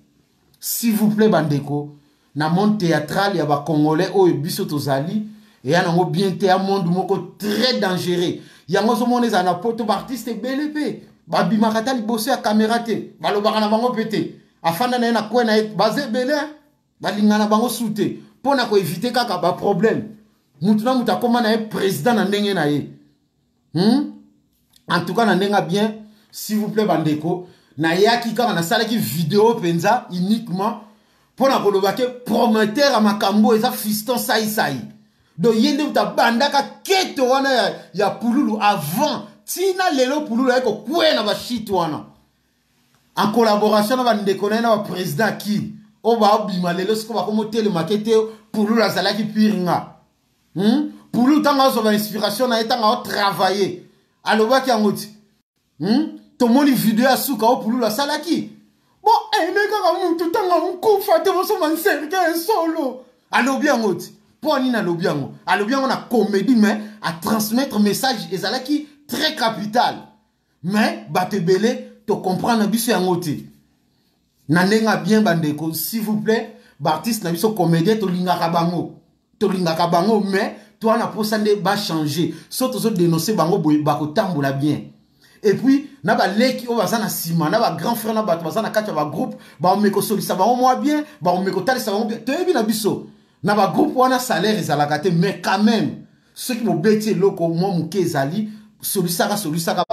S'il vous plaît bandeko, na monde théâtral ya ba congolais oyo biso tozali eya nango bien te, ya monde moko très dangereux. Yango ozomona ezala na poto ba artiste ebele pe babimaka ata liboso ya caméra te, balobaka na bango pe te, afanda na ye na coin na ye, baza ebele, balingana bango su te mpo na koevite kaka ba problème. Mutu na mutu akoma na ye président na ndenge na ye. En tout cas na ndenge bien, s'il vous plaît bandeko, nayaki kaka nasalaki video mpenza uniquement mpo na koloba ke promoteur ya makambo eza Fiston Saisai. Donc ye nde moto abandaka keto wana ya pululu avant tina lelo pululu aye kokweya na bashite wana en collaboration na bandeko na ye na ba président Kin oyo baobima lelo sikoyo bakomotelemake te. Pululu azalaki pire nga. Pululu ntango azwa ba inspiration na ye, ntango aotravaille alobaki yango ti. Tomoni video ya suka oyo pululu asalaki bon ene kaka mutu ntango nkufa te bosoma nserke solo alobi yango ti. Mpo nini alobi yango? Alobi yango na comédie, mais a transmettre message ezalaki très capital. Mais bato ebele to comprendre biso yango te. Na ndenge bien bandeko, s'il vous plaît, ba artiste na biso comédien tolingaka bango, tolingaka bango, mais toi na posa nde ba changer. So tozo dénoncer bango boye bakotambola bien. Et puis na ba leki oyo baza na nsima, na ba grand frère na bato baza na kati ya ba groupe, baomeka kosolisa bango mwa bien, baomeka kotalisa bango bien. Toyebi na biso na ba groupe wana salaire ezalaka te, mais quand même soki bobeti eloko mwa moke ezali, solisaka, solisaka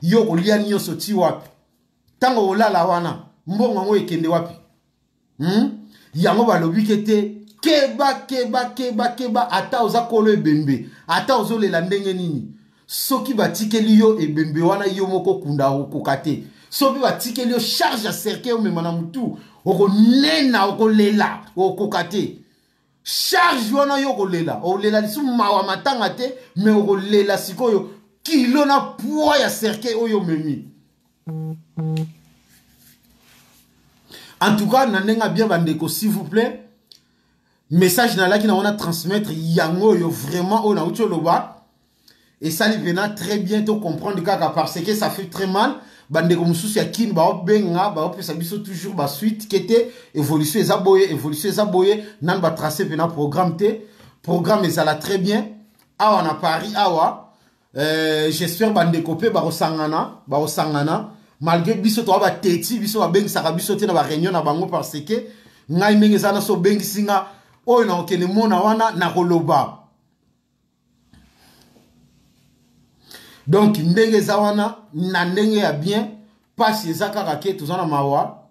yo kolia nyonso ti wapi? Ntango olala wana mbongo yango ekende wapi? Yango balobi ke te, keba, keba, keba, keba, ata oza kolo ebembe, ata ozolela ndenge nini, soki batikeli yo ebembe wana yo moko kunda okoka te. Soki batikeli yo charge ya cercueil omema na mutu, okonena, okolela, okoka te. Charge wana yo okolela, okolela lisusu mawa matanga te, mais okolela sikoyo kilo na poids ya cercueil oyo omemi. En tout cas, na ndenge bien bandeko, s'il vous plaît, message nalaki na wana transmettre yango oyo vraiment oyo nauti oloba esali pena très bien to comprendre kaka, parce que ça fait très mal. Bandeko mosusu ya Kin baobenga, baopesa biso toujours ba suite kete évolution eza boye, évolution eza boye, nanu ba tracer pena programme te. Programme ezala très bien awa na Paris awa. J'espère bandeko pe bakosangana, bakosangana malgré biso toa bateti biso babengisaka biso te na ba réunion na bango, parce que ngai ndenge eza na so obengisi nga oyo na okende mona wana na koloba. Donc ndenge eza wana na ndenge ya bien, pasi eza kaka ke toza na mawa,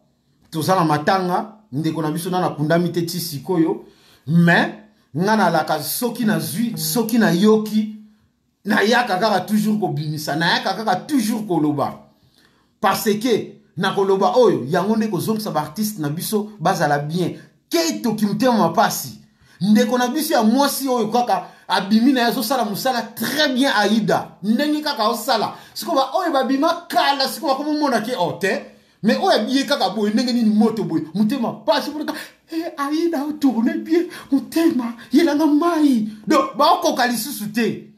toza na matanga, ndeko na biso na nakundami te ti sikoyo. Mais nga nalaka soki nazwi, soki nayoki, nayaka kaka toujours kobimisa, nayaka kaka toujours koloba, parce que na koloba oyo yango nde kozongisa ba artiste na biso bazala bien. Keto kimutema mapasi ndeko na biso ya mwasi oyo kaka abimi na ye azosala mosala très bien, Aida ndenge kaka osala sikoyo ba oyo babima kala sikoyo bakomomona ke oh te, mais oyo abiye kaka boye ndenge nini moto boye motema pasi mpona Aida otourne bien motema yelanga mai, donc baokoka lisusu te,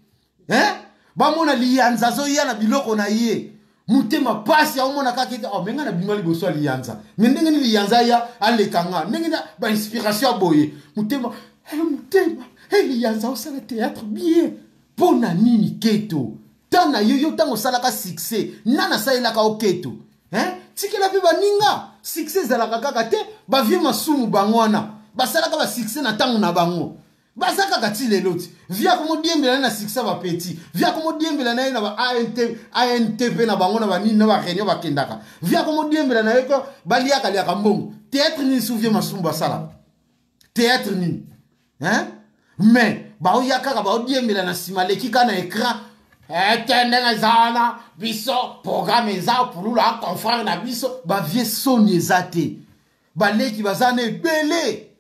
hein? Bamona liyanza azoya na biloko na ye motema pasi, aomona kaka ete oh, me ngai nabima liboso ya liyanza, me ndenge nini liyanza aya aleka nga, ndenge nini ba inspiration ya boye motema, motema, liyanza osala théâtre bien mpo na nini keto. Temps na yo, yo ntango osalaka succès, nani asalelaka yo keto? Hein? Tikela mpe baninga. Succès ezalaka kaka te, ba vieux masumu bango wana basalaka ba succès na ntango na bango. Baza kaka ti lelo ti. Vieux akomodiembela na succès ba petit. Vieux akomodiembela na ye na ba ANT, ANTP na bango na ba nini na ba réunion bakendaka. Vieux akomodiembela na ye ko baliaka liaka mbongo. Théâtre nini sous vieux masumu basalaka? Théâtre nini? Hein? Mais baoya kaka baodiembela na nsima leki kaka na écran. Ete ndenge eza wana biso programme eza pululu a confrère na biso ba vieux soni eza te. Baleki baza na ebele.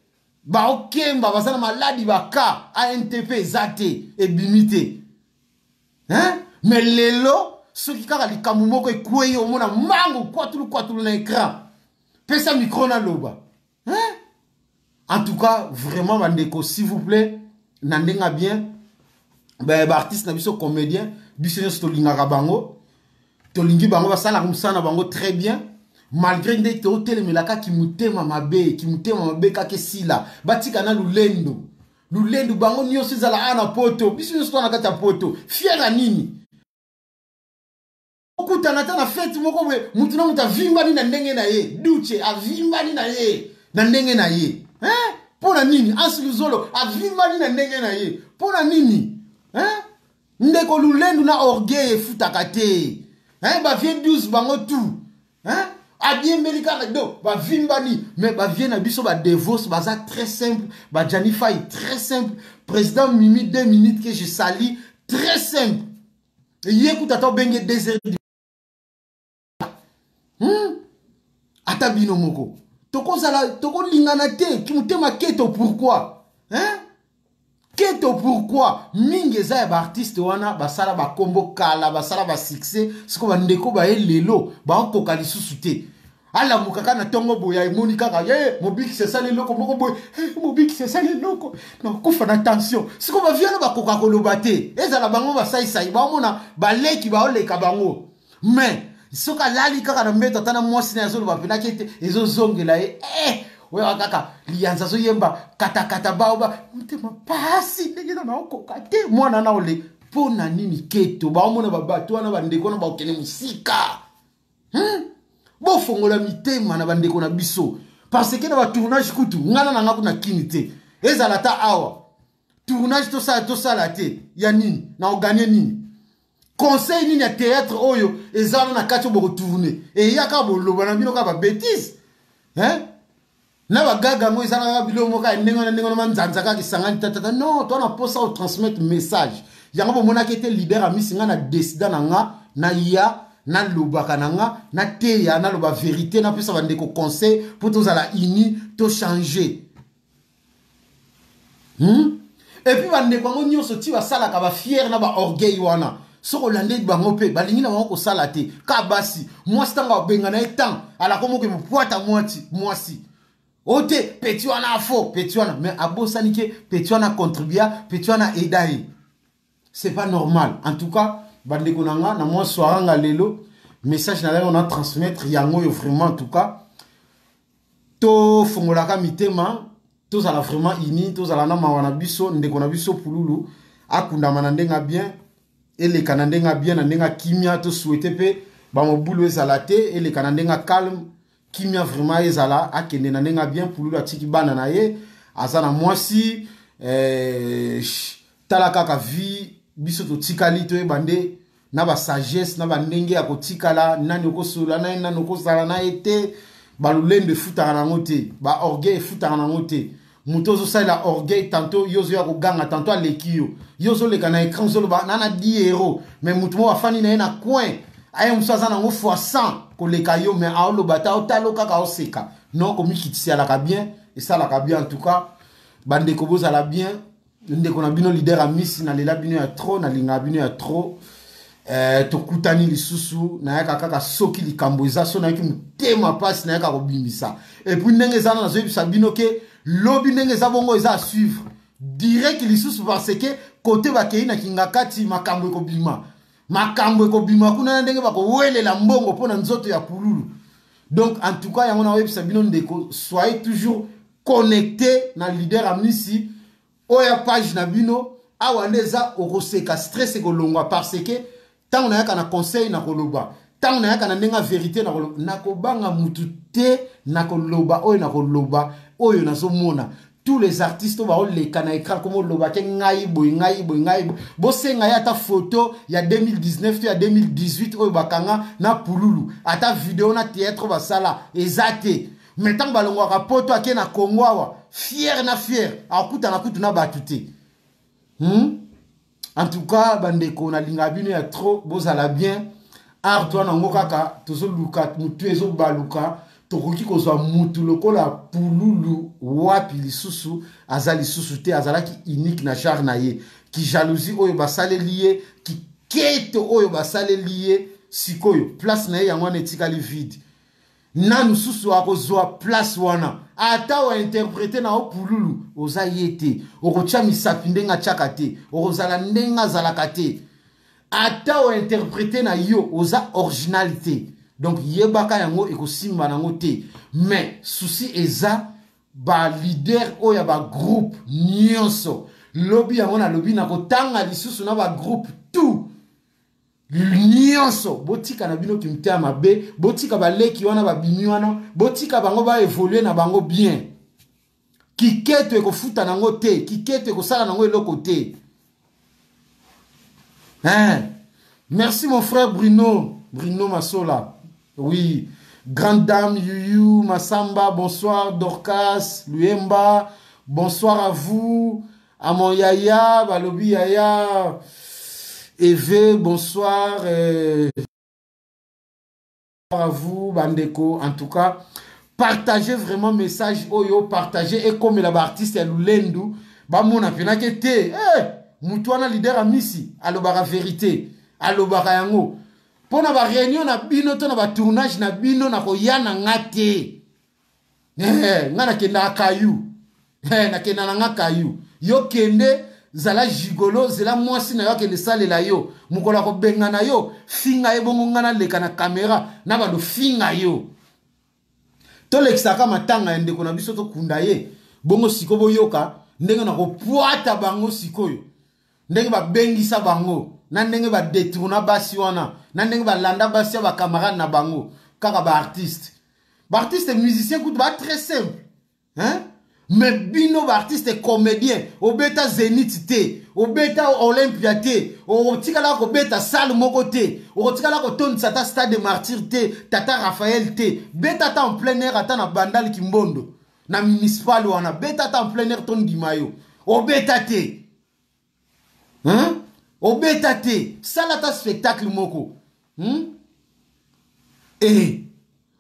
Baokemba baza na maladi baka ANTP eza te ebimi te. Hein? Mais lelo soki kaka likambo moko ekwei omona mango kwatulu kwatulu na écran. Pesa micro na loba. Hein? En tout cas, vraiment bandeko, s'il vous plaît, na ndenga bien ba ba artiste na biso comédien, biso nyonso tolingaka bango. Tolingi bango basalaka mosala na bango très bien. Malgré nde totelemelaka kimutema mabe, kimutema mabe kaka esila. Batika na lulendo. Lulendo bango nyonso ezala awa na poto. Biso nyonso toza na kati ya poto. Fier ya nini? Okutana ata na fete moko boye, mutu na mutu avimbani na ndenge na ye. Duce avimbani na ye na ndenge na ye. Hein? Mpo na nini? Ansi Luzolo avimbani na ndenge na ye. Mpo na nini? Hein? Ndeko lulendu na orgueil efutaka te. Hein? Ba vieux 12 bango tout. Hein? Abiembeli kaka do bavimbani, mais ba vieux na biso ba devos baza très simple, ba Gianni Fay très simple, président Mimi 2 minutes que je salue très simple. Ye kuta ta obenge 2 heures du Ata bino moko. Tokozala tokolingana te, ki motema keto pourquoi? Hein? Keto pourquoi? Mingi eza ya ba artiste wana basala ba kombo kala, basala ba succès, siko ba ndeko ba ye lelo baokoka lisusu te. Alamuka kaka na tongo boye, emoni kaka ye mobikisi asali eloko moko boye, eh, mobikisi asali eloko, nakufa na tension. Siko ba vieux bakoka koloba te, ezala bango basaisai, baomona baleki baoleka bango. Mais soki alali kaka na mbeto ata na mwasi na ye azoloba mpenaki ete ezozongela ye, oyoka kaka liyanza azoyemba katakata baoba motema pasi ndenge na naokoka te mwana na ole. Mpo na nini keto baomona babato wana bandeko wana bakokende mosika? Bofongola mitema na bandeko na biso, parce que na ba tournage kutu ngana na nga kuna kini te, ezala ata awa tournage tosala tosala te ya nini na oganye nini? Conseil nini ya théâtre oyo eza wana na kati oyo bokotourne eyaka boloba na bino kaka ba bêtise, hein? Na bagaga yango eza kaka biloko moko ya ndenge wana ndenge wana manzanza kaka esangani tatata. Non, to na posa otransmettre message yango bomonaki ete leader amisi nga na décida na nga na ya nalobaka na nga nateya naloba vérité napesa bandeko conseil mpo tozala uni tochanger. Et puis bandeko yango nyonso ti basalaka ba fier na ba orgueil wana, soki olandeli bango mpe balingi na bango kosala te. Ka basi mwasi ntango abenga na ye temps alako moko mopwata mwati mwasi o te petit wana afo petit wana, mais abosani ke petit wana contribua, petit wana aida ye. C'est pas normal. En tout cas bandeko na nga na mwa soirée nga lelo message na ngai na transmettre yango oyo vraiment. En tout cas tofongolaka mitema, tozala vraiment uni, tozala na mawa na biso. Ndeko na biso pululu akundama na ndenge bien, eleka na ndenge bien, na ndenge kimia. Tosouhaite mpe bamobulu ezala te, eleka na ndenge calme, kimia vraiment ezala, akende na ndenge bien. Pululu atiki bana na ye, aza na mwasi, tala kaka vie biso totikali, toyeba nde na ba sagesse na ba ndenge ya kotikala, nani okosola na ye, nani okozala na ye te. Balulendo efutaka nango te, ba orgueil efutaka nango te. Moto ozosalela orgueil, tantôt yo ozoya koganga, tantôt aleki yo, yo ozoleka na écran ozoloba na na 10 euro, mais moto moko afandi na ye na coin aye mosusu aza nango fois 100 koleka yo, mais aoloba te, aotalo kaka aoseka. Non, komikitisialaka bien, esalaka bien. En tout cas bandeko bozala bien. Ndeko na bino leader Amisi, nalela bino ya trop, nalingaka bino ya trop. Tokutani lisusu, nayaka kaka soki likambo eza so nayoki motema mpasi, nayaka kobimisa. Et puis ndenge eza na nazoyebisa bino ke lobi ndenge eza bongo eza à suivre direct lisusu, parce que kote bakei na kingakati makambo ekobima, makambo ekobima kuna na ndenge bakowelela mbongo mpo na nzoto ya pululu. Donc en tout cas yango naoyebisa bino ndeko, soyez toujours connecté na leader Amisi oyo page na bino awa nde eza okoseka stress ekolongwa, parce que Ntango nayaka na conseil nakoloba, ntango nayaka na ndenge ya verité nakoloba, nakobanga mutu te, nakoloba oyo nakoloba, oyo nazomona. Tous les artistes oyo baoleka na écran komo oloba ke ngai boye, ngai boye, ngai boye, bosenga ye ata photo ya 2019 to ya 2018 oyo bakanga na Pululu, ata video na théâtre basala eza te. Mais ntango balongwaka poto ake na Congo awa, fier na fier, akutana kutu na bato te. En tout cas, bandeko, nalingaka bino ya trop, bozala bien. Art wana yango kaka tozoluka, motu ezobaluka, tokoki kozwa mutu lokola Pululu wapi lisusu? Aza lisusu te, azalaki unique na genre na ye. Ki jalousie oyo basaleli ye, kiketo oyo basaleli ye, sikoyo place na ye yango wana etikali vide. Nanu susu akozwa place wana, ata ointerprete na yo Pululu oza ye te, okotia misapi ndenge atiaka te, okozala ndenge azalaka te, ata ointerprete na yo oza original te. Donc yebaka yango ekosimba nango te. Mais souci eza baleader oyo ya bagroupe nyonso. Lobi yango nalobi, nakotanga lisusu na bagroupe tout nyonso. Botika na bino kimteya mabe, botika baleki wana babimi wana, botika bango baévolue na bango bien. Kiketo ekofuta nango te, kiketo ekosala nango eloko te, hein? Merci mon frère Bruno, Bruno Masola, oui. Grande dame Yuyu Masamba, bonsoir. Dorcas Luemba, bonsoir à vous. À mon yaya, balobi yaya Eve, bonsoir. À vous bandeko, en tout cas partagez vraiment message oyo, partagez ekomela baartiste ya lulendu, bamona mpenake te, eh, mutu wana leader Amisi alobaka vérité, alobaka yango. Mpo na baréunion na bino to na batournage na bino, na koya na nga te. Eh, nga nakendaka kayu, eh, nakenda na nga kayu. Yo kende zala gigolo, zela mwasi na yo akende salela yo, mokolo akobenga na yo, finga ye bongo. Nga naleka na kamera na bando finga yo. Tolekisaka matanga ya ndeko na biso, tokunda ye bongo. Sikoyo boyoka ndenge na kopwata bango, sikoyo ndenge babengisa bango, na ndenge badetourna basi wana, na ndenge balanda basi ya bacamarade na bango. Kaka baartiste, baartiste musicien kutu ba très simple, hein? Mais bino baartiste comédien, obeta Zénith te, obeta Olympia te, okotikala kobeta salle moko te, okotikala kotondisa ata Stade de Martyr te, tata Raphaël te. Beta ata en plein air, ata na Bandal Kimbondo na municipal wana, beta ata en plein air, tondima yo. Obeta te, hein? Obeta te, sala ata spectacle moko? Eh,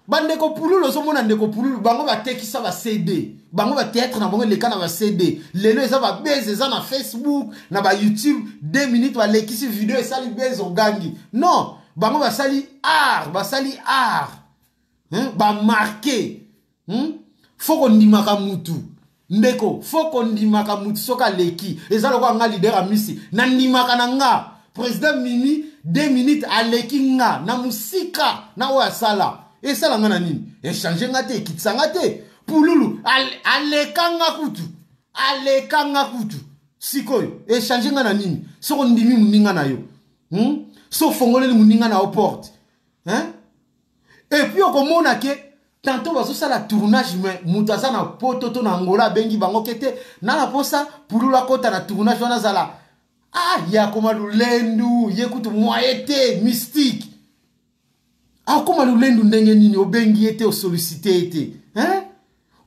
bandeko, Pululu, ozomona ndeko Pululu, bango batekisa ba CD, bango bathéâtre na bango eleka na ba CD. Lelo eza babase, eza na Facebook, na baYouTube, 2 minutes balekisi video, esali base, ogangi. Non, bango basali art, basali art, hein? Bamarke, Fo kondimaka mutu, ndeko, fo kondimaka mutu soki aleki. Eza lokola nga leader Amisi, nandimaka na nga président Mimi 2 minutes aleki nga na mosika na oyo asala. Esala nga na nini? Echange nga te, ekitisa nga te. Pululu aleka nga kutu, aleka nga kutu. Sikoyo echange nga na nini? Soki ondimi moninga na yo, So ofongoleli moninga na yo porte, hein? Et puis okomona ke tantôt bazosala tournage, mais moto aza na poto to na Angola abengi bango ke te, na na posa Pululu akɔta na tournage wana, azala, ah, ye akoma lulendu, ye kutu moye te, mystique akoma lulendu. Ndenge nini obengi ye te, osollicite ye te, hein?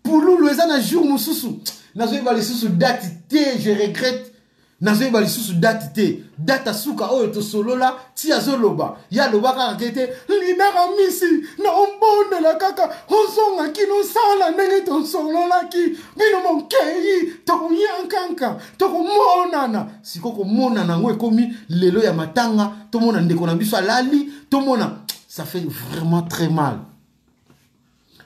Pululu eza na jour mosusu, nazoyeba lisusu date te, je regrette, nazoyeba lisusu date te, date asuka oyo tosolola ti azoloba. Ye aloba kaka ke te, leader Amisi, naombondela kaka ozonga kino, osala ndenge tosololaki. Bino mokei, tokoyankanka, tokomonana. Sikoyo komonana yango ekomi lelo ya matanga, tomona ndeko na biso alali, tomona, ça fait vraiment très mal.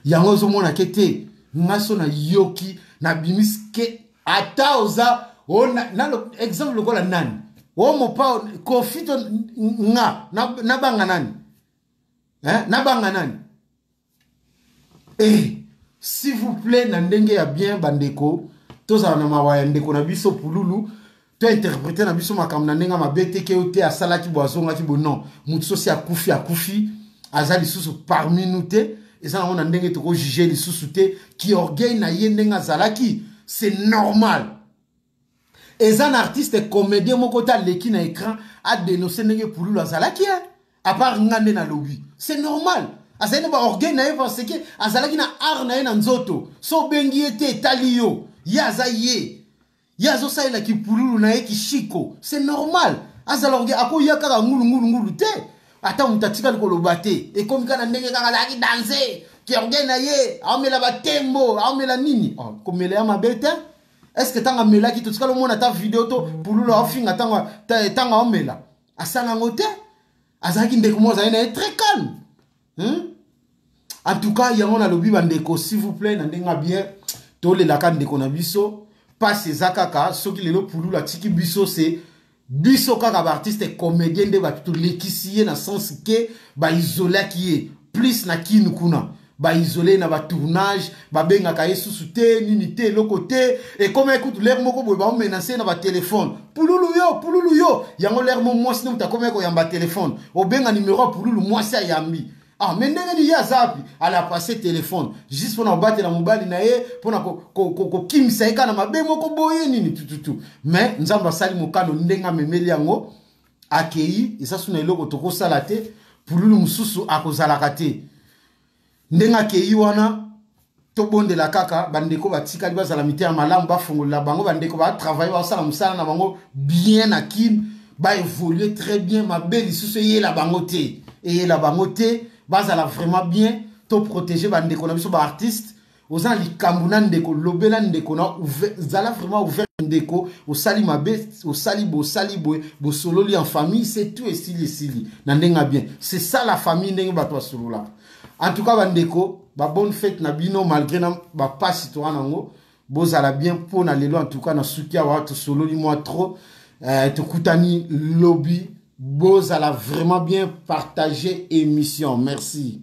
Yango ozomona ke te, nga so nayoki, nabimisi ke ata oza o na, exemple lokola nani, o mopa Kofi to nga, nabanga nani, eh? Nabanga nani? Eh, s'il vous plaît, na ndenge ya bien, bandeko, tozala na mawa ya ndeko na biso Pululu. To interprete na biso makambo na ndenge mabe te ke yo te asalaki bo azongaki bo non. Moto sosi akufi akufi aza lisusu parmi nous te eza nango na ndenge tokojuge lisusu te ki orgueil na ye ndenge azalaki c'est normal eza na artiste comédien moko te aleki na écran adenonce ndenge pululu azalaki eh? à part nga nde nalobi c'est normal azali na baorgueil na ye parce que azalaki na art na ye na nzoto so obengi ye te etali yo ye aza ye ye azosalela kipululu na ye kishiko c'est normal azala orgueil akoya kaka ngulu ngulu ngulu te ata moto atikali koloba te ekomi kaka na ndenge kaka azalaki danse kiorgueil na ye aomela batembo aomela nini oh, komela ya mabe te est ce que ntango amelaki totikali omona ata video to pululu aofinga ntango aomela asala yango te azalaki ndeko moko azali na ye très calme hmm? En tout cas yango nalobi bandeko s'il vous plaît na ndenge bien tolelaka ndeko na biso mpasi eza kaka soki lelo pululu atiki biso se biso kaka baartiste comédien nde bato tolekisi ye na sens ke baizolaki ye plus na kinu kuna baisole na batournage babengaka ye susu te nini te eloko te ekomaki kutu lere moko boye baomenase na batelefone pululu yo pululu yo yango lere mo mwasi nde moto akomaki koyamba telefone obenga nimero ya pululu mwasi ayambi ah me ndenge nini ye aza wapi ala passe telefone juste mpona kobatela mobali na ye mpona kokimisa ye kaka na mabe moko boye nini tututu me nzambe asali mokano ndenge amemeli yango akei eza suna eloko tokosala te pululu mosusu akozalaka te ndenge akei wana tobondela kaka bandeko batikali bazala mitema malamu bafongolela bango bandeko batravaille basala mosala na bango bien na kin baévolue très bien mabe lisusu eyela bango te eyela bango te bazala vraiment bien toprotege bandeko na biso baartiste oza na likambo na ndeko lobela ndeko na zala vraiment ouvert ndeko osali mabe osali boye osali boye bosololi en famille c'est tout esili esili na ndenge ya bien c'est ça la famille ndenge bato basololaka en tout cas bandeko ba bonne fête na bino malgré na bapasi toa nango bozala bien mpo na lelo en tout cas na suki awa tosololi mwa trop euh, tokutani lobi bozala vraiment bien partager émission merci.